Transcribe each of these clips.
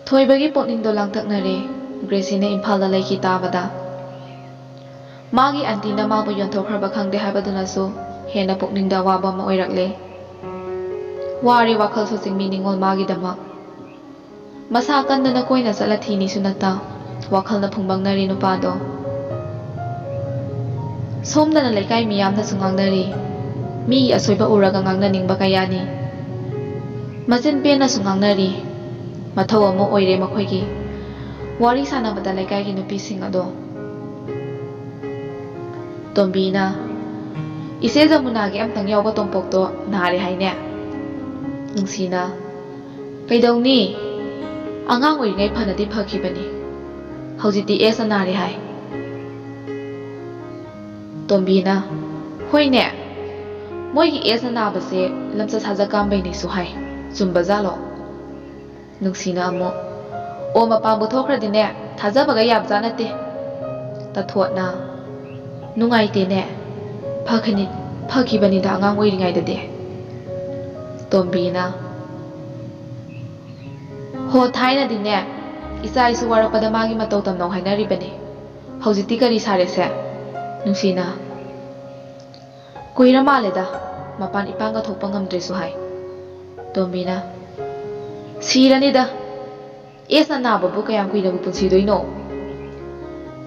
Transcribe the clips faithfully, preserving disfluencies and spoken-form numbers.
ꯊꯣꯏꯕꯒꯤ ꯄꯨꯛꯅꯤꯡꯗꯣ ꯂꯥꯡꯇꯛꯅꯔꯦ꯫ ꯒ꯭ꯔꯦꯁꯤꯅ ꯏꯝꯐꯥꯜꯗ ꯂꯩꯈꯤ ꯇꯥꯕꯗ꯫ ꯃꯥꯒꯤ ꯑꯟꯇꯤꯅ ꯃꯥꯕꯨ ꯌꯣꯟꯊꯣꯛꯈ꯭ꯔꯕ ꯈꯪꯗꯦ ꯍꯥꯏꯕꯗꯨꯅꯁꯨ ꯍꯦꯟꯅ ꯄꯨꯛꯅꯤꯡꯗ ꯑꯋꯥꯕ ꯑꯃ ꯑꯣꯏꯔꯛꯂꯦ꯫ ꯋꯥꯔꯦ ꯋꯥꯈꯜꯁꯨ ꯆꯤꯡꯃꯤ ꯅꯤꯉꯣꯜ ꯃꯥꯒꯤꯗꯃꯛ꯫ ꯃꯁꯥ ꯀꯟꯗꯅ ꯀꯣꯏꯅ ꯆꯠꯂ ꯊꯤꯅꯤꯁꯨ ꯅꯠꯇ, ꯋꯥꯈꯜꯅ ꯐꯨꯡꯕꯪꯅꯔꯤ ꯅꯨꯄꯥꯗꯣ꯫ ꯁꯣꯝꯗꯅ ꯂꯩꯀꯥꯏ ꯃꯤꯌꯥꯝꯅꯁꯨ ꯉꯥꯡꯅꯔꯤ꯫ ꯃꯤꯒꯤ ꯑꯁꯣꯏꯕ ꯎꯔꯒ ꯉꯥꯡꯅꯅꯤꯡꯕ ꯀꯌꯥꯅꯤ꯫ ꯃꯆꯤꯟ ꯄꯦꯟꯅꯁꯨ ꯉꯥꯡꯅꯔꯤ꯫ ꯃꯊꯧ ꯑꯃ ꯑꯣꯏꯔꯦ ꯃꯈꯣꯏꯒꯤ꯫ ꯋꯥꯔꯤ ꯁꯥꯟꯅꯕꯗ ꯂꯩꯀꯥꯏꯒꯤ ꯅꯨꯄꯤꯁꯤꯡ ꯑꯗꯣ꯫ ꯇꯣꯝꯕꯤꯅ, "ꯏꯆꯦ ꯖꯃꯨꯅꯥꯒꯤ ꯑꯝꯇꯪ ꯌꯥꯎꯕ ꯇꯣꯝꯄꯣꯛꯇꯣ ꯅꯥꯔꯦ ꯍꯥꯏꯅꯦ?" ꯅꯨꯡꯁꯤꯅ, "ꯀꯩꯗꯧꯅꯤ? ꯑꯉꯥꯡ ꯑꯣꯏꯔꯤꯉꯩ ꯐꯅꯗꯤ ꯐꯈꯤꯕꯅꯤ꯫ ꯍꯧꯖꯤꯛꯇꯤ ꯑꯦꯁꯅ ꯅꯥꯔꯦ ꯍꯥꯏ꯫" ꯇꯣꯝꯕꯤꯅ, "ꯍꯣꯏꯅꯦ, ꯃꯣꯏꯒꯤ ꯑꯦꯁꯅ ꯅꯥꯕꯁꯦ ꯂꯝꯆꯠ ꯁꯥꯖꯠ ꯀꯥꯝꯕꯩꯅꯦꯁꯨ ꯍꯥꯏ꯫ ꯆꯨꯝꯕꯖꯥꯠꯂꯣ?" ꯅꯨꯡꯁꯤꯅ ꯑꯃꯨꯛ, "ꯑꯣ, ꯃꯄꯥꯟꯕꯨ ꯊꯣꯛꯈ꯭ꯔꯗꯤꯅꯦ, ꯊꯥꯖꯕꯒ ꯌꯥꯕꯖꯥꯠ ꯅꯠꯇꯦ꯫" ꯇꯊꯣꯠꯅ, "ꯅꯨꯡꯉꯥꯏꯇꯦꯅꯦ꯫ ꯐꯈꯤꯅꯤ-, ꯐꯈꯤꯕꯅꯤꯗ ꯑꯉꯥꯡ ꯑꯣꯏꯔꯤꯉꯩꯗꯗꯤ꯫" ꯇꯣꯝꯕꯤꯅ, "ꯍꯣ, ꯊꯥꯏꯅꯗꯤꯅꯦ, ꯏꯆꯥ ꯏꯁꯨ ꯋꯥꯔꯛꯄꯗ ꯃꯥꯒꯤ ꯃꯇꯧ ꯇꯝꯅꯧ ꯍꯥꯏꯅꯔꯤꯕꯅꯤ꯫ ꯍꯧꯖꯤꯛꯇꯤ ꯀꯔꯤ ꯁꯥꯔꯦꯁꯦ?" ꯅꯨꯡꯁꯤꯅ, "ꯀꯨꯏꯔ ꯃꯥꯜꯂꯦꯗ, ꯃꯄꯥꯟ ꯏꯄꯥꯡꯒ ꯊꯣꯛꯄ ꯉꯝꯗ꯭ꯔꯦꯁꯨ ꯍꯥꯏ꯫" ꯇꯣꯝꯕꯤꯅ, "ꯁꯤꯔꯅꯤꯗ, ꯑꯦꯁꯅ ꯅꯥꯕꯕꯨ ꯀꯌꯥꯝ ꯀꯨꯏꯅꯕꯨ ꯄꯨꯟꯁꯤꯗꯣꯏꯅꯣ?"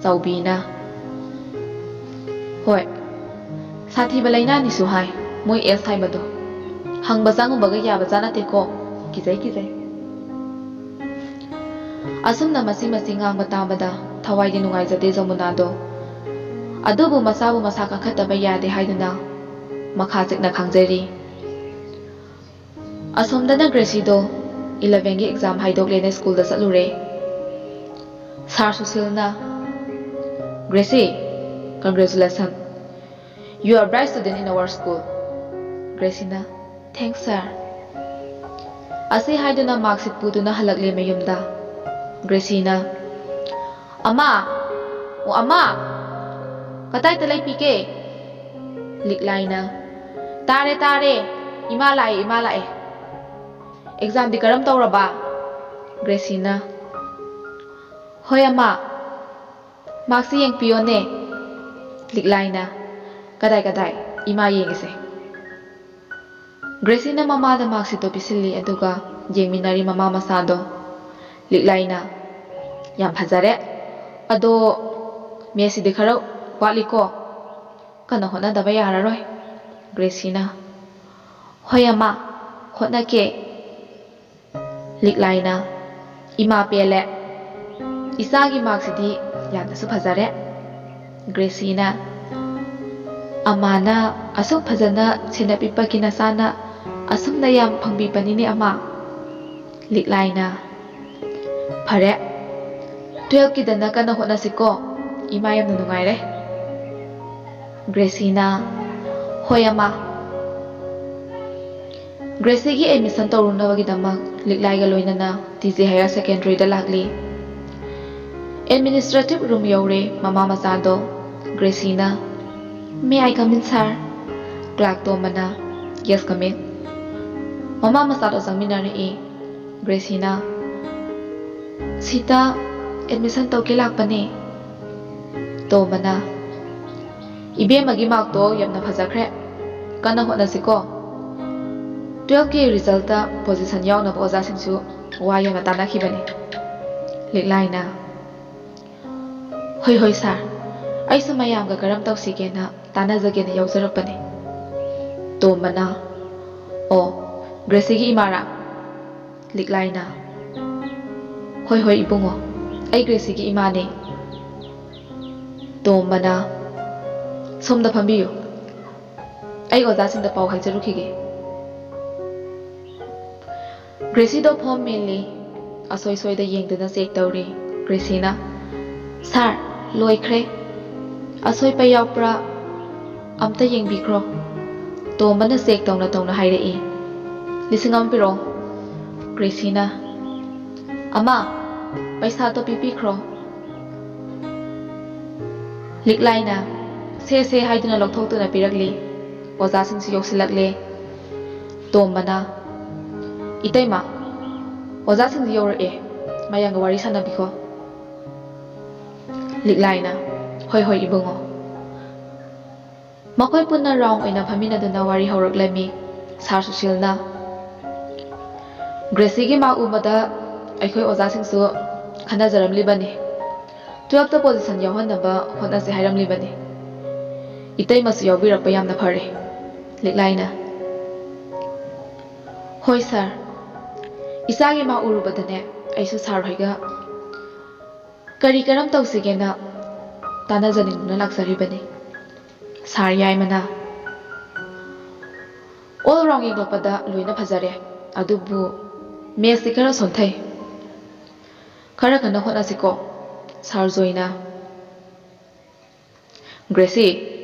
ꯆꯥꯎꯕꯤꯅ, "ꯍꯣꯏ, ꯁꯥꯊꯤꯕ ꯂꯥꯏꯅꯥꯅꯤꯁꯨ ꯍꯥꯏ ꯃꯣꯏ ꯑꯦꯁ ꯍꯥꯏꯕꯗꯣ꯫ ꯍꯪꯕ ꯆꯪꯉꯨꯕꯒ ꯌꯥꯕꯖꯥꯠ ꯅꯠꯇꯦꯀꯣ, ꯀꯤꯖꯩ, ꯀꯤꯖꯩ꯫" ꯑꯁꯨꯝꯅ ꯃꯆꯤ ꯃꯆꯤ ꯉꯥꯡꯕ ꯇꯥꯕꯗ ꯊꯋꯥꯏꯗꯤ ꯅꯨꯡꯉꯥꯏꯖꯗꯦ ꯖꯃꯨꯅꯥꯗꯣ꯫ ꯑꯗꯨꯕꯨ ꯃꯆꯥꯕꯨ ꯃꯁꯥ ꯀꯟꯈꯠꯇꯕ ꯌꯥꯗꯦ ꯍꯥꯏꯗꯨꯅ ꯃꯈꯥ ꯆꯤꯛꯅ ꯈꯥꯡꯖꯔꯤ꯫ ꯑꯁꯣꯝꯗꯅ ꯒ꯭ꯔꯦꯁꯤꯗꯣ ꯏꯂꯚꯦꯟꯒꯤ ꯑꯦꯛꯖꯥꯝ ꯍꯥꯏꯗꯣꯛꯂꯦꯅ ꯁ꯭ꯀꯨꯜꯗ ꯆꯠꯂꯨꯔꯦ꯫ ꯁꯥꯔ ꯁꯨꯁꯤꯜꯅ, "Gracie, congratulations. You are bright student in our school." ꯒ꯭ꯔꯦꯁꯤꯅ, "Thanks, sir." ꯑꯁꯤ ꯍꯥꯏꯗꯨꯅ ꯃꯥꯔꯛꯁꯤꯠ ꯄꯨꯗꯨꯅ ꯍꯜꯂꯛꯂꯦ ꯃꯌꯨꯝꯗ꯫ ꯒ꯭ꯔꯦꯁꯤꯅ, "ꯑꯃ, ꯑꯣ ꯑꯃ, ꯀꯗꯥꯏꯗ ꯂꯩꯕꯤꯒꯦ?" ꯂꯤꯛꯂꯥꯏꯅ, "ꯇꯥꯔꯦ, ꯇꯥꯔꯦ, ꯏꯃꯥ ꯂꯥꯛꯑꯦ, ꯏꯃꯥ ꯂꯥꯛꯑꯦ꯫ ꯑꯦꯛꯖꯥꯝꯗꯤ ꯀꯔꯝ ꯇꯧꯔꯕ?" ꯒ꯭ꯔꯦꯁꯤꯅ, "ꯍꯣꯏ ꯑꯃ, ꯃꯥꯔꯛꯁꯤ ꯌꯦꯡꯕꯤꯌꯣꯅꯦ꯫" ꯂꯤꯛꯂꯥꯏꯅ, "ꯀꯗꯥꯏ ꯀꯗꯥꯏ? ꯏꯃꯥ ꯌꯦꯡꯉꯤꯁꯦ꯫" ꯒ꯭ꯔꯦꯁꯤꯅ ꯃꯃꯥꯗ ꯃꯥꯔꯛꯁꯤꯠꯇꯣ ꯄꯤꯁꯤꯜꯂꯤ, ꯑꯗꯨꯒ ꯌꯦꯡꯃꯤꯟꯅꯔꯤ ꯃꯃꯥ ꯃꯆꯥꯗꯣ꯫ ꯂꯤꯛꯂꯥꯏꯅ, "ꯌꯥꯝ ꯐꯖꯔꯦ꯫ ꯑꯗꯣ ꯃꯦꯠꯁꯁꯤꯗꯤ ꯈꯔ ꯋꯥꯠꯂꯤꯀꯣ꯫ ꯀꯟꯅ ꯍꯣꯠꯅꯗꯕ ꯌꯥꯔꯔꯣꯏ꯫" ꯒ꯭ꯔꯦꯁꯤꯅ, "ꯍꯣꯏ ꯑꯃ, ꯍꯣꯠꯅꯒꯦ꯫" ꯂꯤꯛꯂꯥꯏꯅ, "ꯏꯃꯥ ꯄꯦꯜꯂꯦ꯫ ꯏꯆꯥꯒꯤ ꯃꯥꯔꯛꯁꯤꯗꯤ ꯌꯥꯝꯅꯁꯨ ꯐꯖꯔꯦ꯫" ꯒ꯭ꯔꯦꯁꯤꯅ, "ꯑꯃꯥꯅ ꯑꯁꯨꯛ ꯐꯖꯅ ꯁꯦꯟꯅꯕꯤꯕꯒꯤ ꯅꯆꯥꯅ ꯑꯁꯨꯝꯅ ꯌꯥꯝ ꯐꯪꯕꯤꯕꯅꯤꯅꯦ ꯑꯃ꯫" ꯂꯤꯛꯂꯥꯏꯅ, "ꯐꯔꯦ, ꯇꯨꯌꯦꯜꯐꯀꯤꯗꯅ ꯀꯟꯅ ꯍꯣꯠꯅꯁꯤꯀꯣ꯫ ꯏꯃꯥ ꯌꯥꯝꯅ ꯅꯨꯡꯉꯥꯏꯔꯦ꯫" ꯒ꯭ꯔꯦꯁꯤꯅ, "ꯍꯣꯏ ꯑꯃ꯫" ꯒ꯭ꯔꯦꯁꯤꯒꯤ ꯑꯦꯗꯃꯤꯁꯟ ꯇꯧꯔꯨꯅꯕꯒꯤꯗꯃꯛ ꯂꯤꯛꯂꯥꯏꯒ ꯂꯣꯏꯅꯅ ꯇꯤ ꯖꯦ ꯍꯥꯌꯔ ꯁꯦꯀꯦꯟꯗꯔꯤꯗ ꯂꯥꯛꯂꯤ꯫ ꯑꯦꯗꯃꯤꯅꯤꯁꯇ꯭ꯔꯦꯇꯤꯚ ꯔꯨꯝ ꯌꯧꯔꯦ ꯃꯃꯥ ꯃꯆꯥꯗꯣ꯫ ꯒ꯭ꯔꯦꯁꯤꯅ, "May I come in, sir?" Clerk ꯇꯣꯝꯕꯅ, "Yes, come in꯫" ꯃꯃꯥ ꯃꯆꯥꯗꯣ ꯆꯪꯃꯤꯟꯅꯔꯛꯏ꯫ ꯒ꯭ꯔꯦꯁꯤꯅ, "ꯁꯤꯗ ꯑꯦꯗꯃꯤꯁꯟ ꯇꯧꯒꯦ ꯂꯥꯛꯄꯅꯦ꯫" ꯇꯣꯝꯕꯅ, "ꯏꯕꯦꯝꯃꯒꯤ ꯃꯥꯔꯛꯇꯣ ꯌꯥꯝꯅ ꯐꯖꯈ꯭ꯔꯦ꯫ ꯀꯟꯅ ꯍꯣꯠꯅꯁꯤꯀꯣ꯫ ꯇꯨꯌꯦꯜꯐꯀꯤ ꯔꯤꯖꯜꯇ ꯄꯣꯖꯤꯁꯟ ꯌꯥꯎꯅꯕ ꯑꯣꯖꯥꯁꯤꯡꯁꯨ ꯋꯥ ꯌꯥꯝꯅ ꯇꯥꯅꯈꯤꯕꯅꯤ꯫" ꯂꯤꯛꯂꯥꯏꯅ, "ꯍꯣꯏ, ꯍꯣꯏ, ꯁꯥꯔ꯫ ꯑꯩꯁꯨ ꯃꯌꯥꯝꯒ ꯀꯔꯝ ꯇꯧꯁꯤꯒꯦꯅ ꯇꯥꯟꯅꯖꯒꯦꯅ ꯌꯥꯎꯖꯔꯛꯄꯅꯤ꯫" ꯇꯣꯝꯕꯅ, "ꯑꯣ, ꯒ꯭ꯔꯦꯁꯤꯒꯤ ꯏꯃꯥꯔꯥ?" ꯂꯤꯛꯂꯥꯏꯅ, "ꯍꯣꯏ, ꯍꯣꯏ, ꯏꯕꯨꯡꯉꯣ, ꯑꯩ ꯒ꯭ꯔꯦꯁꯤꯒꯤ ꯏꯃꯥꯅꯦ꯫" ꯇꯣꯝꯕꯅ, "ꯁꯣꯝꯗ ꯐꯝꯕꯤꯌꯨ꯫ ꯑꯩ ꯑꯣꯖꯥꯁꯤꯡꯗ ꯄꯥꯎ ꯍꯥꯏꯖꯔꯨꯈꯤꯒꯦ꯫" ꯒ꯭ꯔꯦꯁꯤꯗꯣ ꯐꯣꯝ ꯃꯦꯜꯂꯤ꯫ ꯑꯁꯣꯏ ꯁꯣꯏꯗ ꯌꯦꯡꯗꯨꯅ ꯆꯦꯛ ꯇꯧꯔꯤ꯫ ꯒ꯭ꯔꯦꯁꯤꯅ, "ꯁꯥꯔ, ꯂꯣꯏꯈ꯭ꯔꯦ꯫ ꯑꯁꯣꯏꯄ ꯌꯥꯎꯕ꯭ꯔꯥ ꯑꯝꯇ ꯌꯦꯡꯕꯤꯈ꯭ꯔꯣ꯫" ꯇꯣꯝꯕꯅ ꯆꯦꯛ ꯇꯧꯅ ꯇꯧꯅ ꯍꯥꯏꯔꯛꯏ, "ꯂꯤꯁꯤꯡ ꯑꯃ ꯄꯤꯔꯛꯑꯣ꯫" ꯒ꯭ꯔꯦꯁꯤꯅ, "ꯑꯃ, ꯄꯩꯁꯥꯗꯣ ꯄꯤꯕꯤꯈ꯭ꯔꯣ꯫" ꯂꯤꯛꯂꯥꯏꯅ ꯁꯦ ꯁꯦ ꯍꯥꯏꯗꯨꯅ ꯂꯧꯊꯣꯛꯇꯨꯅ ꯄꯤꯔꯛꯂꯤ꯫ ꯑꯣꯖꯥꯁꯤꯡꯁꯨ ꯌꯧꯁꯤꯜꯂꯛꯂꯦ꯫ ꯇꯣꯝꯕꯅ, "ꯏꯇꯩꯃ, ꯑꯣꯖꯥꯁꯤꯡꯗꯤ ꯌꯧꯔꯛꯑꯦ, ꯃꯌꯥꯝꯒ ꯋꯥꯔꯤ ꯁꯥꯟꯅꯕꯤꯈꯣ꯫ ꯂꯤꯛꯂꯥꯏꯅ, "ꯍꯣꯏ ꯍꯣꯏ ꯏꯕꯨꯡꯉꯣ"꯫ ꯃꯈꯣꯏ ꯄꯨꯟꯅ ꯔꯥꯎꯟ ꯑꯣꯏꯅ ꯐꯝꯃꯤꯟꯅꯗꯨꯅ ꯋꯥꯔꯤ ꯍꯧꯔꯛꯂꯝꯃꯤ ꯁꯥꯔ ꯁꯨꯁꯤꯜꯅ꯫ ꯒ꯭ꯔꯦꯁꯤꯒꯤ ꯃꯥꯔꯛ ꯎꯕꯗ ꯑꯩꯈꯣꯏ ꯑꯣꯖꯥꯁꯤꯡꯁꯨ ꯈꯟꯅꯖꯔꯝꯂꯤꯕꯅꯤ꯫ Twelfth position ꯌꯥꯎꯍꯟꯅꯕ ꯍꯣꯠꯅꯁꯦ ꯍꯥꯏꯔꯝꯂꯤꯕꯅꯤ꯫ ꯏꯇꯩꯃꯁꯨ ꯌꯥꯎꯕꯤꯔꯛꯄ ꯌꯥꯝꯅ ꯐꯔꯦ꯫ ꯂꯤꯛꯂꯥꯏꯅ, "ꯍꯣꯏ ꯁꯥꯔ, ꯏꯆꯥꯒꯤ ꯃꯥꯔꯛ ꯎꯔꯨꯕꯗꯅꯦ ꯑꯩꯁꯨ ꯁꯥꯔ ꯍꯣꯏꯒ ꯀꯔꯤ ꯀꯔꯝ ꯇꯧꯁꯤꯒꯦꯅ ꯇꯥꯟꯅꯖꯅꯤꯡꯗꯨꯅ ꯂꯥꯛꯆꯔꯤꯕꯅꯤ"꯫ ꯁꯥꯔ ꯌꯥꯏꯃꯅ, "ꯑꯣꯜ ꯔꯥꯎꯟ ꯌꯦꯡꯂꯛꯄꯗ ꯂꯣꯏꯅ ꯐꯖꯔꯦ, ꯑꯗꯨꯕꯨ ꯃꯦꯠꯁꯇꯤ ꯈꯔ ꯁꯣꯟꯊꯩ꯫ ꯈꯔ ꯀꯟꯅ ꯍꯣꯠꯅꯁꯤꯀꯣ"꯫ ꯁꯥꯔ ꯖꯣꯏꯅ, "ꯒ꯭ꯔꯦꯁꯤ,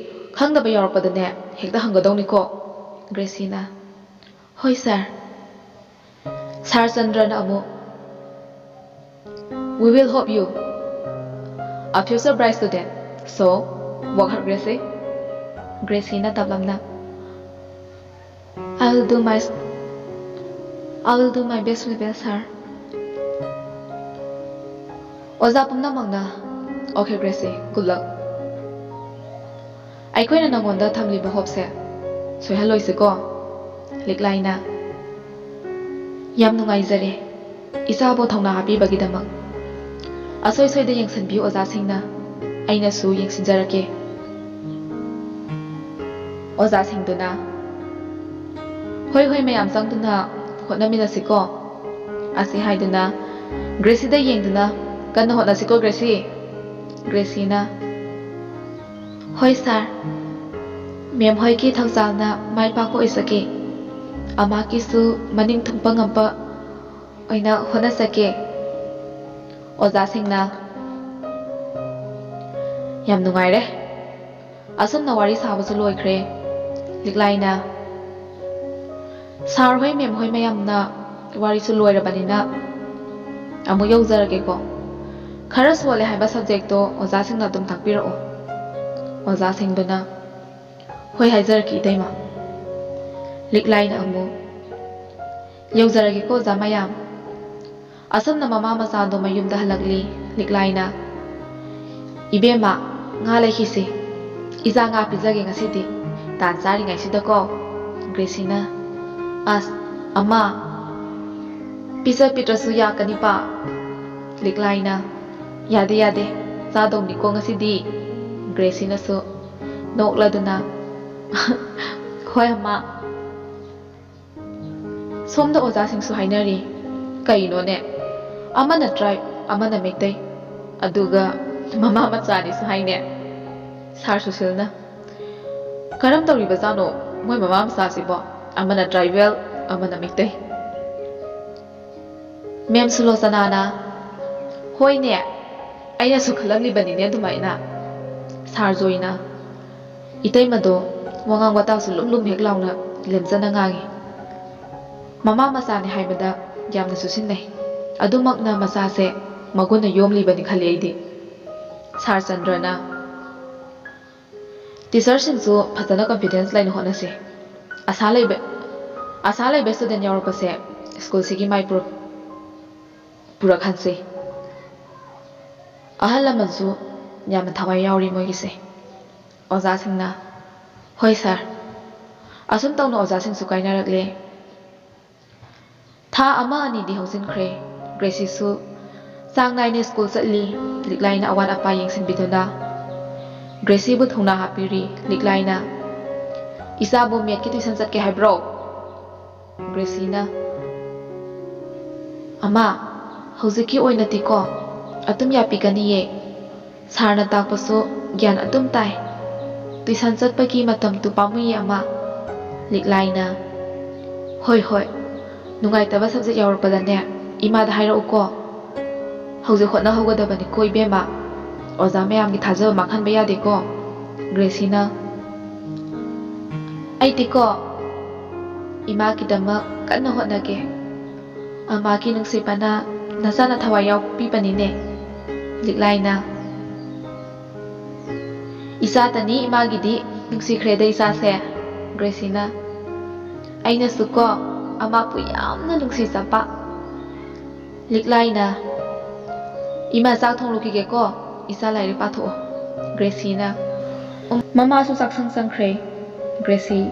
ꯈꯪꯗꯕ ꯌꯥꯎꯔꯛꯄꯗꯅꯦ ꯍꯦꯛꯇ ꯍꯪꯒꯗꯧꯅꯤꯀꯣ"꯫ ꯒ꯭ꯔꯦꯁꯤꯅ, "ꯍꯣꯏ ꯁꯥꯔ"꯫ ꯁꯥꯔ ꯆꯟꯗ꯭ꯔꯅ ꯑꯃꯨꯛ, "We will hope you a future bright student, so work hard, Gracie"꯫ ꯒ꯭ꯔꯦꯁꯤꯅ ꯇꯞꯂꯞꯅ, "I will do my, I will do my best, we will, sir." ꯑꯣꯖꯥ ꯄꯨꯝꯅꯃꯛꯅ, "Okay, Gracie, good luck." ꯑꯩꯈꯣꯏꯅ ꯅꯉꯣꯟꯗ ꯊꯝꯂꯤꯕ ꯍꯣꯞꯁꯦ ꯁꯣꯏꯍꯜꯂꯣꯏꯁꯤꯀꯣ꯫ ꯂꯤꯛꯂꯥꯏꯅ, "ꯌꯥꯝ ꯅꯨꯡꯉꯥꯏꯖꯔꯦ ꯏꯆꯥꯕꯨ ꯊꯧꯅꯥ ꯍꯥꯞꯄꯤꯕꯒꯤꯗꯃꯛ꯫ ꯑꯁꯣꯏ ꯁꯣꯏꯗ ꯌꯦꯡꯁꯤꯟꯕꯤꯌꯨ ꯑꯣꯖꯥꯁꯤꯡꯅ, ꯑꯩꯅꯁꯨ ꯌꯦꯡꯁꯤꯟꯖꯔꯛꯀꯦ"꯫ ꯑꯣꯖꯥꯁꯤꯡꯗꯨꯅ, "ꯍꯣꯏ ꯍꯣꯏ, ꯃꯌꯥꯝ ꯆꯪꯗꯨꯅ ꯍꯣꯠꯅꯃꯤꯟꯅꯁꯤꯀꯣ"꯫ ꯑꯁꯤ ꯍꯥꯏꯗꯨꯅ ꯒ꯭ꯔꯦꯁꯤꯗ ꯌꯦꯡꯗꯨꯅ, "ꯀꯟꯅ ꯍꯣꯠꯅꯁꯤꯀꯣ ꯒ꯭ꯔꯦꯁꯤ"꯫ ꯒ꯭ꯔꯦꯁꯤꯅ, "ꯍꯣꯏ ꯁꯥꯔ, ꯃꯦꯝ ꯍꯣꯏꯒꯤ ꯊꯧꯖꯥꯜꯅ ꯃꯥꯏ ꯄꯥꯛꯄ ꯑꯣꯏꯖꯒꯦ꯫ ꯑꯃꯥꯀꯤꯁꯨ ꯃꯅꯤꯡ ꯊꯨꯡꯄ ꯉꯝꯕ ꯑꯣꯏꯅ ꯍꯣꯠꯅꯖꯒꯦ"꯫ ꯑꯣꯖꯥꯁꯤꯡꯅ, "ꯌꯥꯝ ꯅꯨꯡꯉꯥꯏꯔꯦ"꯫ ꯑꯁꯨꯝꯅ ꯋꯥꯔꯤ ꯁꯥꯕꯁꯨ ꯂꯣꯏꯈ꯭ꯔꯦ꯫ ꯂꯤꯛꯂꯥꯏꯅ, "ꯁꯥꯔ ꯍꯣꯏ, ꯃꯦꯝ ꯍꯣꯏ ꯃꯌꯥꯝꯅ ꯋꯥꯔꯤꯁꯨ ꯂꯣꯏꯔꯕꯅꯤꯅ ꯑꯃꯨꯛ ꯌꯧꯖꯔꯒꯦꯀꯣ꯫ ꯈꯔ ꯁꯣꯜꯂꯦ ꯍꯥꯏꯕ ꯁꯕꯖꯦꯛꯇꯣ ꯑꯣꯖꯥꯁꯤꯡꯅ ꯑꯗꯨꯝ ꯇꯥꯛꯄꯤꯔꯛꯑꯣ"꯫ ꯑꯣꯖꯥꯁꯤꯡꯗꯨꯅ, "ꯍꯣꯏ, ꯍꯥꯏꯖꯔꯛꯀꯦ ꯏꯇꯩꯃ"꯫ ꯂꯤꯛꯂꯥꯏꯅ ꯑꯃꯨꯛ, "ꯌꯧꯖꯔꯒꯦꯀꯣ ꯑꯣꯖꯥ ꯃꯌꯥꯝ"꯫ ꯑꯁꯨꯝꯅ ꯃꯃꯥ ꯃꯆꯥꯗꯣ ꯃꯌꯨꯝꯗ ꯍꯜꯂꯛꯂꯤ꯫ ꯂꯤꯛꯂꯥꯏꯅ, "ꯏꯕꯦꯝꯃ, ꯉꯥ ꯂꯩꯈꯤꯁꯤ꯫ ꯏꯆꯥ ꯉꯥ ꯄꯤꯖꯒꯦ ꯉꯁꯤꯗꯤ, ꯇꯥꯟ ꯆꯥꯔꯤꯉꯩꯁꯤꯗꯀꯣ꯫" ꯒ꯭ꯔꯦꯁꯤꯅ, "ꯑꯁ, ꯑꯃ, ꯄꯤꯖ ꯄꯤꯗ꯭ꯔꯁꯨ ꯌꯥꯀꯅꯤꯄꯥ꯫" ꯂꯤꯛꯂꯥꯏꯅ, "ꯌꯥꯗꯦ, ꯌꯥꯗꯦ, ꯆꯥꯗꯧꯅꯤꯀꯣ ꯉꯁꯤꯗꯤ꯫" ꯒ꯭ꯔꯦꯁꯤꯅꯁꯨ ꯅꯣꯛꯂꯗꯨꯅ, "ꯍꯣꯏ, ꯑꯃ꯫" ꯁꯣꯝꯗ ꯑꯣꯖꯥꯁꯤꯡꯁꯨ ꯍꯥꯏꯅꯔꯤ꯫ ꯀꯩꯅꯣꯅꯦ? ꯑꯃꯅ ꯇ꯭ꯔꯥꯏꯕ, ꯑꯃꯅ ꯃꯩꯇꯩ, ꯑꯗꯨꯒ ꯃꯃꯥ ꯃꯆꯥꯅꯤꯁꯨ ꯍꯥꯏꯅꯦ꯫ ꯁꯥꯔ ꯁꯨꯁꯤꯜꯅ, "ꯀꯔꯝ ꯇꯧꯔꯤꯕꯖꯥꯠꯅꯣ ꯃꯣꯏ ꯃꯃꯥ ꯃꯆꯥꯁꯤꯕꯣ? ꯑꯃꯅ ꯇ꯭ꯔꯥꯏꯕꯦꯜ, ꯑꯃꯅ ꯃꯩꯇꯩ?" ꯃꯦꯝ ꯁꯨꯂꯣꯆꯅꯥꯅ, "ꯍꯣꯏꯅꯦ, ꯑꯩꯅꯁꯨ ꯈꯜꯂꯝꯂꯤꯕꯅꯤꯅꯦ ꯑꯗꯨꯃꯥꯏꯅ꯫" ꯁꯥꯔ ꯖꯣꯏꯅ, ꯏꯇꯩꯃꯗꯣ ꯋꯥꯉꯥꯡ ꯋꯥꯇꯥꯁꯨ ꯂꯨꯝ ꯂꯨꯝ ꯍꯦꯛ ꯂꯥꯎꯅ ꯂꯦꯝꯖꯅ ꯉꯥꯡꯉꯤ꯫ ꯃꯃꯥ ꯃꯆꯥꯅꯤ ꯍꯥꯏꯕꯗ ꯌꯥꯝꯅ ꯆꯨꯁꯤꯟꯅꯩ꯫ ꯑꯗꯨꯃꯛꯅ ꯃꯆꯥꯁꯦ ꯃꯒꯨꯟꯅ ꯌꯣꯝꯂꯤꯕꯅꯤ ꯈꯜꯂꯤ ꯑꯩꯗꯤ꯫ ꯁꯥꯔ ꯆꯟꯗ꯭ꯔꯅ, "ꯇꯤꯆꯔꯁꯤꯡꯁꯨ ꯐꯖꯅ ꯀꯟꯐꯤꯗꯦꯟꯁ ꯂꯩꯅ ꯍꯣꯠꯅꯁꯤ꯫ ꯑꯁꯥ ꯂꯩꯕ, ꯑꯁꯥ ꯂꯩꯕ ꯁ꯭ꯇꯨꯗꯦꯟ ꯌꯥꯎꯔꯛꯄꯁꯦ ꯁ꯭ꯀꯨꯜꯁꯤꯒꯤ ꯃꯥꯏ ꯄꯨꯔꯛ-, ꯄꯨꯔꯛꯍꯟꯁꯤ꯫" ꯑꯍꯜ ꯂꯃꯟꯁꯨ ꯌꯥꯝꯅ ꯊꯋꯥꯏ ꯌꯥꯎꯔꯤ ꯃꯣꯏꯒꯤꯁꯦ꯫ ꯑꯣꯖꯥꯁꯤꯡꯅ, "ꯍꯣꯏ ꯁꯥꯔ꯫" ꯑꯁꯨꯝ ꯇꯧꯅ ꯑꯣꯖꯥꯁꯤꯡꯁꯨ ꯀꯥꯏꯅꯔꯛꯂꯦ꯫ ꯊꯥ ꯑꯃ ꯑꯅꯤꯗꯤ ꯍꯧꯖꯤꯟꯈ꯭ꯔꯦ꯫ ꯒ꯭ꯔꯦꯁꯤꯁꯨ ꯆꯥꯡ ꯅꯥꯏꯅ ꯁ꯭ꯀꯨꯜ ꯆꯠꯂꯤ꯫ ꯂꯤꯛꯂꯥꯏꯅ ꯑꯋꯥꯠ ꯑꯄꯥ ꯌꯦꯡꯁꯤꯟꯕꯤꯗꯨꯅ ꯒ꯭ꯔꯦꯁꯤꯕꯨ ꯊꯧꯅꯥ ꯍꯥꯞꯄꯤꯔꯤ꯫ ꯂꯤꯛꯂꯥꯏꯅ, "ꯏꯆꯥꯕꯨ ꯃꯦꯠꯀꯤ ꯇ꯭ꯌꯨꯁꯟ ꯆꯠꯀꯦ ꯍꯥꯏꯕ꯭ꯔꯣ?" ꯒ꯭ꯔꯦꯁꯤꯅ, "ꯑꯃ, ꯍꯧꯖꯤꯛꯀꯤ ꯑꯣꯏꯅꯗꯤꯀꯣ ꯑꯗꯨꯝ ꯌꯥꯄꯤꯒꯅꯤꯌꯦ꯫ ꯁꯥꯔꯅ ꯇꯥꯛꯄꯁꯨ ꯒ꯭ꯌꯥꯟ ꯑꯗꯨꯝ ꯇꯥꯏ꯫ ꯇ꯭ꯌꯨꯁꯟ ꯆꯠꯄꯒꯤ ꯃꯇꯝꯗꯨ ꯄꯥꯝꯃꯨꯏꯌꯦ ꯑꯃ꯫" ꯂꯤꯛꯂꯥꯏꯅ, "ꯍꯣꯏ, ꯍꯣꯏ, ꯅꯨꯡꯉꯥꯏꯇꯕ ꯁꯕꯖꯦꯛ ꯌꯥꯎꯔꯛꯄꯗꯅꯦ ꯏꯃꯥꯗ ꯍꯥꯏꯔꯛꯎꯀꯣ꯫ ꯍꯧꯖꯤꯛ ꯍꯣꯠꯅꯍꯧꯒꯗꯕꯅꯤꯀꯣ ꯏꯕꯦꯝꯃ꯫ ꯑꯣꯖꯥ ꯃꯌꯥꯝꯒꯤ ꯊꯥꯖꯕ ꯃꯥꯡꯍꯟꯕ ꯌꯥꯗꯦꯀꯣ꯫" ꯒ꯭ꯔꯦꯁꯤꯅ, "ꯑꯩꯗꯤꯀꯣ ꯏꯃꯥꯒꯤꯗꯃꯛ ꯀꯟꯅ ꯍꯣꯠꯅꯒꯦ꯫ ꯑꯃꯥꯒꯤ ꯅꯨꯡꯁꯤꯕꯅ ꯅꯆꯥꯅ ꯊꯋꯥꯏ ꯌꯥꯎꯕꯤꯕꯅꯤꯅꯦ꯫" ꯂꯤꯛꯂꯥꯏꯅ, "ꯏꯆꯥꯇꯅꯤ ꯏꯃꯥꯒꯤꯗꯤ, ꯅꯨꯡꯁꯤꯈ꯭ꯔꯦꯗ ꯏꯆꯥꯁꯦ꯫" ꯒ꯭ꯔꯦꯁꯤꯅ, "ꯑꯩꯅꯁꯨꯀꯣ ꯑꯃꯥꯄꯨ ꯌꯥꯝꯅ ꯅꯨꯡꯁꯤꯖꯕ꯫ ꯂꯤꯛꯂꯥꯏꯅ, "ꯏꯃꯥ, ꯆꯥꯛ ꯊꯣꯡꯂꯨꯈꯤꯒꯦꯀꯣ, ꯏꯆꯥ ꯂꯥꯏꯔꯤꯛ ꯄꯥꯊꯣꯛꯑꯣ꯫" ꯒ꯭ꯔꯦꯁꯤꯅ, "ꯎꯝ, ꯃꯃꯥꯁꯨ ꯆꯥꯛꯁꯪ ꯆꯪꯈ꯭ꯔꯦ꯫" ꯒ꯭ꯔꯦꯁꯤ,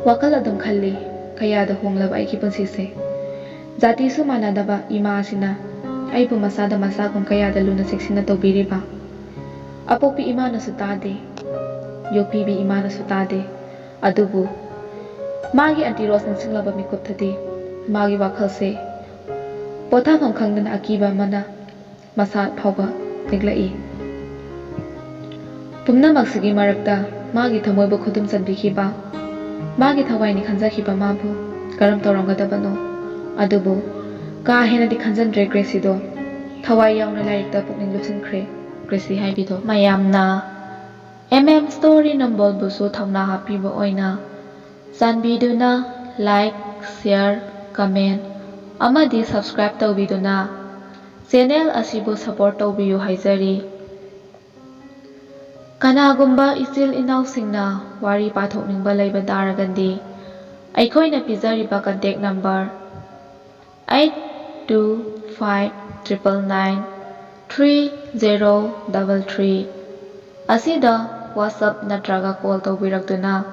ꯋꯥꯈꯜ ꯑꯗꯨꯝ ꯈꯜꯂꯤ, "ꯀꯌꯥꯗ ꯍꯣꯡꯂꯕ ꯑꯩꯒꯤ ꯄꯨꯟꯁꯤꯁꯦ꯫ ꯖꯥꯇꯤꯁꯨ ꯃꯥꯟꯅꯗꯕ ꯏꯃꯥ ꯑꯁꯤꯅ ꯑꯩꯕꯨ ꯃꯆꯥꯗ ꯃꯆꯥꯒꯨꯝ ꯀꯌꯥꯗ ꯂꯨꯅ ꯆꯦꯛꯁꯤꯟꯅ ꯇꯧꯕꯤꯔꯤꯕ꯫ ꯑꯄꯣꯛꯄꯤ ꯏꯃꯥꯅꯁꯨ ꯇꯥꯗꯦ, ꯌꯣꯛꯄꯤꯕꯤ ꯏꯃꯥꯅꯁꯨ ꯇꯥꯗꯦ꯫ ꯑꯗꯨꯕꯨ ꯃꯥꯒꯤ ꯑꯟꯇꯤ ꯔꯣꯁ ꯅꯤꯡꯁꯤꯡꯂꯕ ꯃꯤꯀꯨꯞꯇꯗꯤ ꯃꯥꯒꯤ ꯋꯥꯈꯜꯁꯦ ꯄꯣꯊꯥꯐꯝ ꯈꯪꯗꯅ ꯑꯀꯤꯕ ꯑꯃꯅ ꯃꯁꯥ ꯐꯥꯎꯕ ꯅꯤꯛꯂꯛꯏ꯫ ꯄꯨꯝꯅꯃꯛꯁꯤꯒꯤ ꯃꯔꯛꯇ ꯃꯥꯒꯤ ꯊꯃꯣꯏꯕꯨ ꯈꯨꯗꯨꯝ ꯆꯟꯕꯤꯈꯤꯕ, ꯃꯥꯒꯤ ꯊꯋꯥꯏꯅꯤ ꯈꯟꯖꯈꯤꯕ ꯃꯥꯕꯨ ꯀꯔꯝ ꯇꯧꯔꯝꯒꯗꯕꯅꯣ? ꯑꯗꯨꯕꯨ ꯀꯥ ꯍꯦꯟꯅꯗꯤ ꯈꯟꯖꯟꯗ꯭ꯔꯦ ꯒ꯭ꯔꯦꯁꯤꯗꯣ꯫ ꯊꯋꯥꯏ ꯌꯥꯎꯅ ꯂꯥꯏꯔꯤꯛꯇ ꯄꯨꯛꯅꯤꯡ ꯂꯨꯞꯁꯤꯟꯈ꯭ꯔꯦ ꯒ꯭ꯔꯦꯁꯤ ꯍꯥꯏꯕꯤꯗꯣ꯫ ꯃꯌꯥꯝꯅ ꯑꯦꯝ ꯑꯦꯝ ꯁ꯭ꯇꯣꯔꯤ ꯅꯝꯕꯣꯜꯕꯨꯁꯨ ꯊꯧꯅꯥ ꯍꯥꯞꯄꯤꯕ ꯑꯣꯏꯅ ꯆꯥꯟꯕꯤꯗꯨꯅ like, share, comment ꯑꯃꯗꯤ subscribe ꯇꯧꯕꯤꯗꯨꯅ channel ꯑꯁꯤꯕꯨ support ꯇꯧꯕꯤꯌꯨ ꯍꯥꯏꯖꯔꯤ꯫ ꯀꯅꯥꯒꯨꯝꯕ ꯏꯆꯤꯜ ꯏꯅꯥꯎꯁꯤꯡꯅ ꯋꯥꯔꯤ ꯄꯥꯊꯣꯛꯅꯤꯡꯕ ꯂꯩꯕ ꯇꯥꯔꯒꯗꯤ ꯑꯩꯈꯣꯏꯅ ꯄꯤꯖꯔꯤꯕ contact number eight two five triple nine three zero double three ꯑꯁꯤꯗ WhatsApp ꯅꯠꯇ꯭ꯔꯒ call ꯇꯧꯕꯤꯔꯛꯇꯨꯅ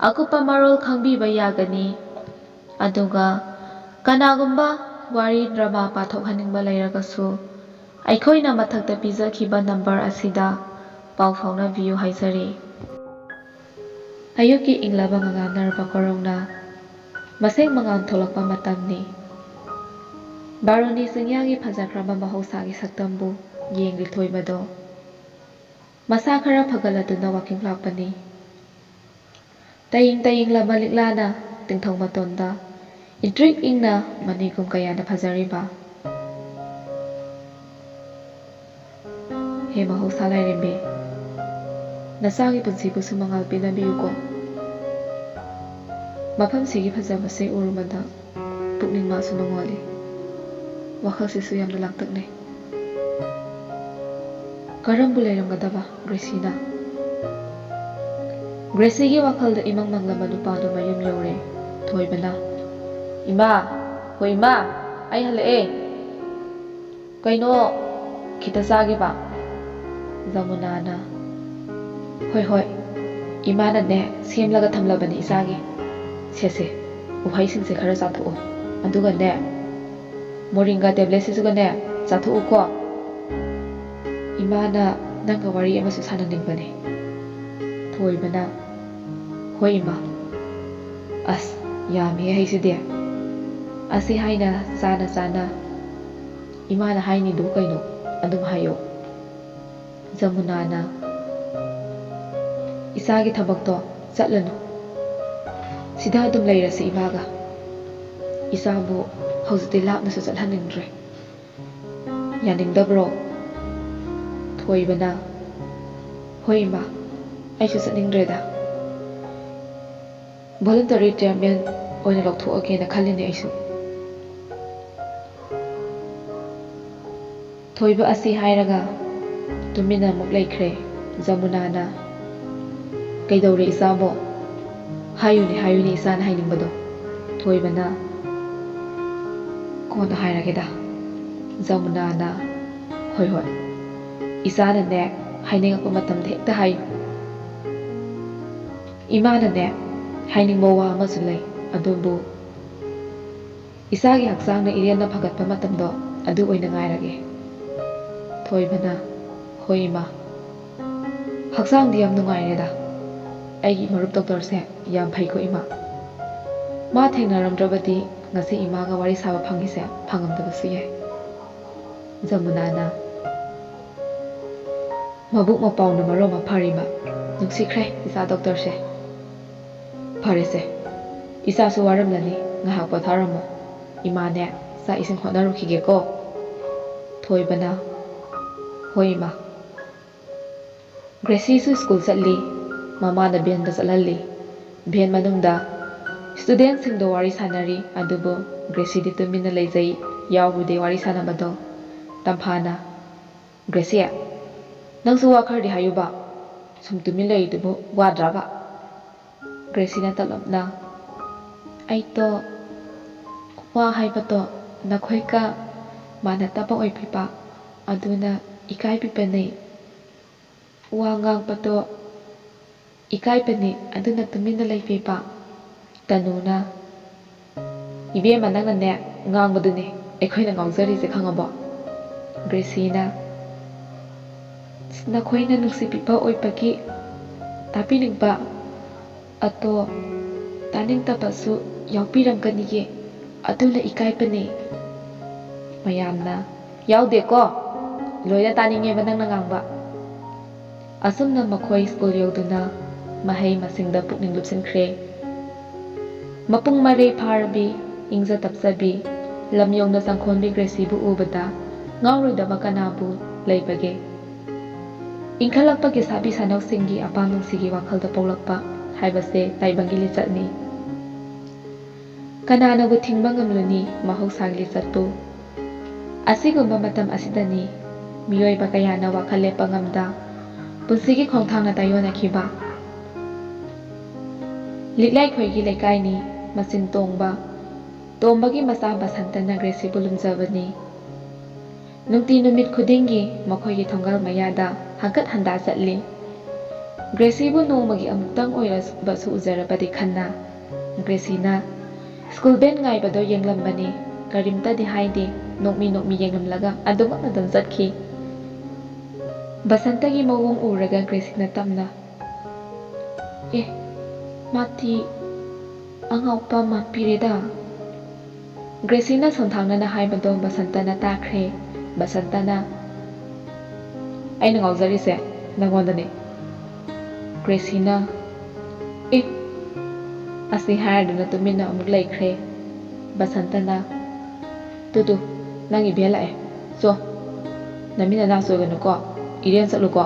ꯑꯀꯨꯞꯄ ꯃꯔꯣꯜ ꯈꯪꯕꯤꯕ ꯌꯥꯒꯅꯤ꯫ ꯑꯗꯨꯒ ꯀꯅꯥꯒꯨꯝꯕ ꯋꯥꯔꯤ drama ꯄꯥꯊꯣꯛꯍꯟꯅꯤꯡꯕ ꯂꯩꯔꯒꯁꯨ ꯑꯩꯈꯣꯏꯅ ꯃꯊꯛꯇ ꯄꯤꯖꯈꯤꯕ number ꯑꯁꯤꯗ ꯄꯥꯎ ꯐꯥꯎꯅꯕꯤꯌꯨ ꯍꯥꯏꯖꯔꯤ꯫ ꯑꯌꯨꯛꯀꯤ ꯏꯪꯂꯕ ꯉꯉꯥꯡꯅꯔꯕ ꯀꯣꯔꯧꯅ ꯃꯁꯦꯡ ꯃꯉꯥꯜ ꯊꯣꯛꯂꯛꯄ ꯃꯇꯝꯅꯤ꯫ ꯕꯥꯔꯨꯅꯤ ꯆꯤꯡꯌꯥꯒꯤ ꯐꯖꯈ꯭ꯔꯕ ꯃꯍꯧꯁꯥꯒꯤ ꯁꯛꯇꯝꯕꯨ ꯌꯦꯡꯂꯤ ꯊꯣꯏꯕꯗꯣ꯫ ꯃꯁꯥ ꯈꯔ ꯐꯒꯠꯂꯗꯨꯅ walking ꯂꯥꯛꯄꯅꯤ꯫ ꯇꯌꯤꯡ ꯇꯌꯤꯡꯂꯕ ꯂꯤꯛꯂꯥꯅ ꯇꯤꯡꯊꯧ ꯃꯇꯣꯟꯗ ꯏꯪꯇ꯭ꯔꯤꯛ ꯏꯪꯅ ꯃꯅꯤꯒꯨꯝ ꯀꯌꯥꯅ ꯐꯖꯔꯤꯕ꯫ ꯍꯦ ꯃꯍꯧꯁꯥ ꯂꯥꯏꯔꯦꯝꯕꯤ, ꯅꯆꯥꯒꯤ ꯄꯨꯟꯁꯤꯕꯨꯁꯨ ꯃꯉꯥꯜ ꯄꯤꯅꯕꯤꯌꯨꯀꯣ꯫ ꯃꯐꯝꯁꯤꯒꯤ ꯐꯖꯕꯁꯦ ꯎꯔꯨꯕꯗ ꯄꯨꯛꯅꯤꯡ ꯃꯥꯁꯨ ꯅꯨꯡꯉꯣꯜꯂꯤ꯫ ꯋꯥꯈꯜꯁꯤꯁꯨ ꯌꯥꯝꯅ ꯂꯥꯡꯇꯛꯅꯩ꯫ ꯀꯔꯝꯕꯨ ꯂꯩꯔꯝꯒꯗꯕ ꯒ꯭ꯔꯦꯁꯤꯅ? ꯒ꯭ꯔꯦꯁꯤꯒꯤ ꯋꯥꯈꯜꯗ ꯏꯃꯪ ꯃꯪꯂꯕ ꯅꯨꯄꯥꯗꯨ ꯃꯌꯨꯝ ꯌꯧꯔꯦ꯫ ꯊꯣꯏꯕꯅ, "ꯏꯃꯥ, ꯍꯣ ꯏꯃꯥ, ꯑꯩ ꯍꯜꯂꯛꯑꯦ꯫" ꯀꯩꯅꯣ, ꯈꯤꯇ ꯆꯥꯒꯦꯕ꯫ ꯖꯃꯨꯅꯥꯅ, "ꯍꯣꯏ, ꯍꯣꯏ, ꯏꯃꯥꯅꯅꯦ ꯁꯦꯝꯂꯒ ꯊꯝꯂꯕꯅꯤ ꯏꯆꯥꯒꯤ꯫ ꯁꯦ, ꯁꯦ, ꯎꯍꯩꯁꯤꯡꯁꯦ ꯈꯔ ꯆꯥꯊꯣꯛꯑꯣ꯫ ꯑꯗꯨꯒꯅꯦ, ꯃꯣꯔꯤꯡꯒꯥ ꯇꯦꯕ꯭ꯂꯦꯠꯁꯤꯁꯨꯒꯅꯦ ꯆꯥꯊꯣꯛꯎꯀꯣ꯫ ꯏꯃꯥꯅ ꯅꯪꯒ ꯋꯥꯔꯤ ꯑꯃꯁꯨ ꯁꯥꯟꯅꯅꯤꯡꯕꯅꯦ꯫" ꯊꯣꯏꯕꯅ, "ꯍꯣꯏ ꯏꯃꯥ꯫" "ꯑꯁ, ꯌꯥꯝꯃꯦ ꯍꯩꯁꯤꯗꯤ꯫ ꯑꯁꯤ ꯍꯥꯏꯅ ꯆꯥꯅ ꯆꯥꯅ ꯏꯃꯥꯅ ꯍꯥꯏꯅꯤꯗꯨ ꯀꯩꯅꯣ ꯑꯗꯨꯝ ꯍꯥꯏꯌꯣ꯫" ꯖꯃꯨꯅꯥꯅ, "ꯏꯆꯥꯒꯤ ꯊꯕꯛꯇꯣ ꯆꯠꯂꯅꯨ꯫ ꯁꯤꯗ ꯑꯗꯨꯝ ꯂꯩꯔꯁꯤ ꯏꯃꯥꯒ꯫ ꯏꯆꯥꯕꯨ ꯍꯧꯖꯤꯛꯇꯤ ꯂꯥꯞꯅꯁꯨ ꯆꯠꯍꯟꯅꯤꯡꯗ꯭ꯔꯦ꯫ ꯌꯥꯅꯤꯡꯗꯕ꯭ꯔꯣ?" ꯊꯣꯏꯕꯅ, "ꯍꯣꯏ ꯏꯃꯥ, ꯑꯩꯁꯨ ꯆꯠꯅꯤꯡꯗ꯭ꯔꯦꯗ꯫ ꯚꯣꯂꯨꯟꯇꯔꯤ ꯔꯤꯇꯥꯌꯔꯃꯦꯟ ꯑꯣꯏꯅ ꯂꯧꯊꯣꯛꯑꯒꯦꯅ ꯈꯜꯂꯤꯅꯦ ꯑꯩꯁꯨ꯫" ꯊꯣꯏꯕ ꯑꯁꯤ ꯍꯥꯏꯔꯒ ꯇꯨꯃꯤꯟꯅ ꯑꯃꯨꯛ ꯂꯩꯈ꯭ꯔꯦ꯫ ꯖꯃꯨꯅꯥꯅ, "ꯀꯩꯗꯧꯔꯦ ꯏꯆꯥꯕꯣ? ꯍꯥꯏꯌꯨꯅꯦ, ꯍꯥꯏꯌꯨꯅꯦ, ꯏꯆꯥꯅ ꯍꯥꯏꯅꯤꯡꯕꯗꯣ꯫" ꯊꯣꯏꯕꯅ, "ꯀꯣꯟꯅ ꯍꯥꯏꯔꯒꯦꯗ꯫" ꯖꯃꯨꯅꯥꯅ, "ꯍꯣꯏ, ꯍꯣꯏ, ꯏꯆꯥꯅꯅꯦ ꯍꯥꯏꯅꯤꯡꯉꯛꯄ ꯃꯇꯝꯗ ꯍꯦꯛꯇ ꯍꯥꯏꯌꯨ꯫ ꯏꯃꯥꯅꯅꯦ ꯍꯥꯏꯅꯤꯡꯕ ꯋꯥ ꯑꯃꯁꯨ ꯂꯩ, ꯑꯗꯨꯕꯨ ꯏꯆꯥꯒꯤ ꯍꯛꯆꯥꯡꯅ ꯏꯔꯦꯟꯅ ꯐꯒꯠꯄ ꯃꯇꯝꯗꯣ ꯑꯗꯨ ꯑꯣꯏꯅ ꯉꯥꯏꯔꯒꯦ꯫" ꯊꯣꯏꯕꯅ, "ꯍꯣꯏ ꯏꯃꯥ, ꯍꯛꯆꯥꯡꯗꯤ ꯌꯥꯝ ꯅꯨꯡꯉꯥꯏꯔꯦꯗ꯫ ꯑꯩꯒꯤ ꯃꯔꯨꯞ ꯗꯣꯛꯇꯔꯁꯦ ꯌꯥꯝ ꯐꯩꯀꯣ ꯏꯃꯥ꯫ ꯃꯥ ꯊꯦꯡꯅꯔꯝꯗ꯭ꯔꯕꯗꯤ ꯉꯁꯤ ꯏꯃꯥꯒ ꯋꯥꯔꯤ ꯁꯥꯕ ꯐꯪꯉꯤꯁꯦ ꯐꯪꯉꯝꯗꯕꯁꯨ ꯌꯥꯏ꯫" ꯖꯃꯨꯅꯥꯅ, "ꯃꯕꯨꯛ ꯃꯄꯥꯎꯅ ꯃꯔꯣꯟ ꯑꯃ ꯐꯔꯤꯕ꯫ ꯅꯨꯡꯁꯤꯈ꯭ꯔꯦ ꯏꯆꯥ ꯗꯣꯛꯇꯔꯁꯦ꯫ ꯐꯔꯦꯁꯦ, ꯏꯆꯥꯁꯨ ꯋꯥꯔꯝꯂꯅꯤ, ꯉꯥꯏꯍꯥꯛ ꯄꯣꯊꯥꯔꯝꯃꯣ꯫ ꯏꯃꯥꯅꯦ ꯆꯥꯛ ꯏꯁꯤꯡ ꯍꯣꯠꯅꯔꯨꯈꯤꯒꯦꯀꯣ꯫" ꯊꯣꯏꯕꯅ, "ꯍꯣꯏ ꯏꯃꯥ꯫" ꯒ꯭ꯔꯦꯁꯤꯁꯨ ꯁ꯭ꯀꯨꯜ ꯆꯠꯂꯤ꯫ ꯃꯃꯥꯅ ꯚꯦꯟꯗ ꯆꯠꯍꯜꯂꯤ꯫ ꯚꯦꯟ ꯃꯅꯨꯡꯗ ꯁ꯭ꯇꯨꯗꯦꯟꯠꯁꯤꯡꯗꯣ ꯋꯥꯔꯤ ꯁꯥꯟꯅꯔꯤ, ꯑꯗꯨꯕꯨ ꯒ꯭ꯔꯦꯁꯤꯗꯤ ꯇꯨꯃꯤꯟꯅ ꯂꯩꯖꯩ, ꯌꯥꯎꯔꯨꯗꯦ ꯋꯥꯔꯤ ꯁꯥꯟꯅꯕꯗꯣ꯫ ꯇꯝꯐꯥꯅ, "ꯒ꯭ꯔꯦꯁꯤ, ꯅꯪꯁꯨ ꯋꯥ ꯈꯔꯗꯤ ꯍꯥꯏꯌꯨꯕ, ꯁꯨꯝ ꯇꯨꯃꯤꯟ ꯂꯩꯔꯤꯗꯨꯕꯨ ꯋꯥꯗ꯭ꯔꯕ?" ꯒ꯭ꯔꯦꯁꯤꯅ ꯇꯞꯂꯞꯅ, "ꯑꯩꯗꯣ ꯋꯥ ꯍꯥꯏꯕꯗꯣ ꯅꯈꯣꯏꯒ ꯃꯥꯟꯅꯗꯕ ꯑꯣꯏꯕꯤꯕ ꯑꯗꯨꯅ ꯏꯀꯥꯏꯕꯤꯕꯅꯤ꯫ ꯋꯥ ꯉꯥꯡꯕꯗꯣ ꯏꯀꯥꯏꯕꯅꯤ, ꯑꯗꯨꯅ ꯇꯨꯃꯤꯟꯅ ꯂꯩꯕꯤꯕ꯫ ꯇꯅꯨꯅ, "ꯏꯕꯦꯝꯃ, ꯅꯪꯅꯅꯦ ꯉꯥꯡꯕꯗꯨꯅꯦ ꯑꯩꯈꯣꯏꯅ ꯉꯥꯎꯖꯔꯤꯁꯦ, ꯈꯪꯉꯕꯣ?" ꯒ꯭ꯔꯦꯁꯤꯅ, "ꯅꯈꯣꯏꯅ ꯅꯨꯡꯁꯤꯕꯤꯕ ꯑꯣꯏꯕꯒꯤ ꯇꯥꯕꯤꯅꯤꯡꯕ, ꯑꯗꯣ ꯇꯥꯅꯤꯡꯗꯕꯁꯨ ꯌꯥꯎꯕꯤꯔꯝꯒꯅꯤꯌꯦ, ꯑꯗꯨꯅ ꯏꯀꯥꯏꯕꯅꯦ꯫" ꯃꯌꯥꯝꯅ, "ꯌꯥꯎꯗꯦꯀꯣ, ꯂꯣꯏꯅ ꯇꯥꯅꯤꯡꯉꯦꯕ ꯅꯪꯅ ꯉꯥꯡꯕ꯫" ꯑꯁꯨꯝꯅ ꯃꯈꯣꯏ ꯁ꯭ꯀꯨꯜ ꯌꯧꯗꯨꯅ ꯃꯍꯩ ꯃꯁꯤꯡꯗ ꯄꯨꯛꯅꯤꯡ ꯂꯨꯞꯁꯤꯟꯈ꯭ꯔꯦ꯫ ꯃꯄꯨꯡ ꯃꯔꯩ ꯐꯥꯔꯕꯤ, ꯏꯪꯖ ꯇꯞꯆꯕꯤ, ꯂꯝ ꯌꯧꯅ ꯆꯪꯈꯣꯟꯕꯤ ꯒ꯭ꯔꯦꯁꯤꯕꯨ ꯎꯕꯗ ꯉꯥꯎꯔꯣꯏꯗꯕ ꯀꯅꯥꯕꯨ ꯂꯩꯕꯒꯦ? ꯏꯟꯈꯠꯂꯛꯄꯒꯤ ꯁꯥꯕꯤ ꯁꯥꯅꯧꯁꯤꯡꯒꯤ ꯑꯄꯥꯝ ꯅꯨꯡꯁꯤꯒꯤ ꯋꯥꯈꯜꯗ ꯄꯣꯛꯂꯛꯄ ꯍꯥꯏꯕꯁꯦ ꯇꯥꯏꯕꯪꯒꯤ ꯂꯤꯆꯠꯅꯤ꯫ ꯀꯅꯥꯅꯕꯨ ꯊꯤꯡꯕ ꯉꯝꯂꯨꯅꯤ ꯃꯍꯧꯁꯥꯒꯤ ꯂꯤꯆꯠꯄꯨ? ꯑꯁꯤꯒꯨꯝꯕ ꯃꯇꯝ ꯑꯁꯤꯗꯅꯤ ꯃꯤꯑꯣꯏꯕ ꯀꯌꯥꯅ ꯋꯥꯈꯜ ꯂꯦꯞꯄ ꯉꯝꯗ ꯄꯨꯟꯁꯤꯒꯤ ꯈꯣꯡꯊꯥꯡꯅ ꯇꯥꯏꯑꯣꯟꯅꯈꯤꯕ꯫ ꯂꯤꯛꯂꯥꯏꯈꯣꯏꯒꯤ ꯂꯩꯀꯥꯏꯅꯤ ꯃꯆꯤꯟ ꯇꯣꯡꯕ꯫ ꯇꯣꯝꯕꯒꯤ ꯃꯆꯥ ꯕꯁꯟꯇꯅ ꯒ꯭ꯔꯦꯁꯤꯕꯨ ꯂꯨꯝꯖꯕꯅꯤ꯫ ꯅꯨꯡꯇꯤ ꯅꯨꯃꯤꯠ ꯈꯨꯗꯤꯡꯒꯤ ꯃꯈꯣꯏꯒꯤ ꯊꯣꯡꯒꯥꯜ ꯃꯌꯥꯗ ꯍꯪꯀꯠ ꯍꯟꯗꯥ ꯆꯠꯂꯤ꯫ ꯒ꯭ꯔꯦꯁꯤꯕꯨ ꯅꯣꯡꯃꯒꯤ ꯑꯃꯨꯛꯇꯪ ꯑꯣꯏꯔꯕꯁꯨ ꯎꯖꯔꯕꯗꯤ ꯈꯟꯅ ꯒ꯭ꯔꯦꯁꯤꯅ ꯁ꯭ꯀꯨꯜ ꯚꯦꯟ ꯉꯥꯏꯕꯗꯣ ꯌꯦꯡꯂꯝꯕꯅꯤ꯫ ꯀꯔꯤꯝꯇꯗꯤ ꯍꯥꯏꯗꯦ, ꯅꯣꯛꯃꯤ ꯅꯣꯛꯃꯤ ꯌꯦꯡꯂꯝꯂꯒ ꯑꯗꯨꯃꯛ ꯑꯗꯨꯝ ꯆꯠꯈꯤ꯫ ꯕꯁꯟꯇꯒꯤ ꯃꯑꯣꯡ ꯎꯔꯒ ꯒ꯭ꯔꯦꯁꯤꯅ ꯇꯞꯅ, "ꯑꯦ, ꯃꯥꯗꯤ ꯑꯉꯥꯎꯄ ꯃꯥꯟꯕꯤꯔꯦꯗ꯫" ꯒ꯭ꯔꯦꯁꯤꯅ ꯁꯣꯟꯊꯥꯡꯅꯅ ꯍꯥꯏꯕꯗꯣ ꯕꯁꯟꯇꯅ ꯇꯥꯈ꯭ꯔꯦ꯫ ꯕꯁꯟꯇꯅ, "ꯑꯩꯅ ꯉꯥꯎꯖꯔꯤꯁꯦ ꯅꯪꯉꯣꯟꯗꯅꯦ꯫" ꯒ꯭ꯔꯦꯁꯤꯅ, "ꯑꯦ!" ꯑꯁꯤ ꯍꯥꯏꯔꯗꯨꯅ ꯇꯨꯃꯤꯟꯅ ꯑꯃꯨꯛ ꯂꯩꯈ꯭ꯔꯦ꯫ ꯕꯁꯟꯇꯅ, "ꯇꯨ ꯇꯨ, ꯅꯪꯒꯤ ꯚꯦꯟ ꯂꯥꯛꯑꯦ꯫ ꯆꯣ, ꯅꯃꯤꯠ ꯅꯅꯥ ꯆꯣꯏꯒꯅꯨꯀꯣ, ꯏꯔꯦꯟ ꯆꯠꯂꯨꯀꯣ꯫"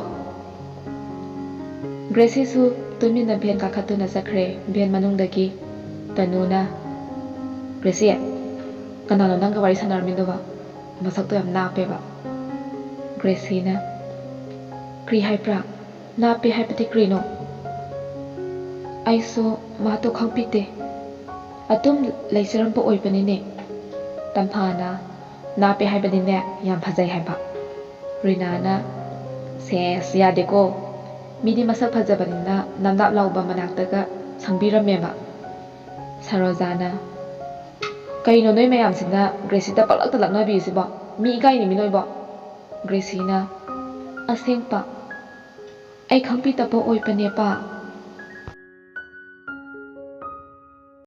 ꯒ꯭ꯔꯦꯁꯤꯁꯨ ꯇꯨꯃꯤꯟꯅ ꯚꯦꯟ ꯀꯥꯈꯠꯇꯨꯅ ꯆꯠꯈ꯭ꯔꯦ꯫ ꯚꯦꯟ ꯃꯅꯨꯡꯗꯒꯤ ꯇꯅꯨꯅ, "ꯒ꯭ꯔꯦꯁꯤ, ꯀꯅꯥꯅꯣ ꯅꯪꯒ ꯋꯥꯔꯤ ꯁꯥꯟꯅꯔꯝꯃꯤꯗꯨꯕꯣ? ꯃꯁꯛꯇꯣ ꯌꯥꯝ ꯅꯥꯞꯄꯦꯕ꯫" ꯒ꯭ꯔꯦꯁꯤꯅ, "ꯀ꯭ꯔꯤ ꯍꯥꯏꯕ꯭ꯔꯥ? ꯅꯥꯞꯄꯦ ꯍꯥꯏꯕꯗꯤ ꯀ꯭ꯔꯤꯅꯣ?" "ꯑꯩꯁꯨ ꯃꯥꯗꯣ ꯈꯪꯕꯤꯗꯦ꯫ ꯑꯗꯨꯝ ꯂꯩꯖꯔꯝꯕ ꯑꯣꯏꯕꯅꯤꯅꯦ꯫" ꯇꯝꯐꯥꯅ, ꯅꯥꯞꯄꯦ ꯍꯥꯏꯕꯅꯤꯅꯦ, ꯌꯥꯝ ꯐꯖꯩ ꯍꯥꯏꯕ꯫ ꯔꯤꯅꯥꯅ, "ꯁꯦꯁ, ꯌꯥꯗꯦꯀꯣ, ꯃꯤꯗꯤ ꯃꯁꯛ ꯐꯖꯕꯅꯤꯅ ꯅꯞ ꯅꯞ ꯂꯥꯎꯕ ꯃꯅꯥꯛꯇꯒ ꯁꯪꯕꯤꯔꯝꯃꯦꯕ꯫" ꯁꯔꯣꯖꯥꯅ, "ꯀꯩꯅꯣ ꯅꯣꯏ ꯃꯌꯥꯝꯁꯤꯅ ꯒ꯭ꯔꯦꯁꯤꯗ ꯄꯪꯂꯛꯇ ꯂꯛꯅꯕꯤꯔꯤꯁꯤꯕꯣ? ꯃꯤ ꯏꯀꯥꯏꯅꯤ ꯃꯤ ꯅꯣꯏꯕꯣ?" ꯒ꯭ꯔꯦꯁꯤꯅ, "ꯑꯁꯦꯡꯄ, ꯑꯩ ꯈꯪꯕꯤꯗꯕ ꯑꯣꯏꯕꯅꯦꯕ꯫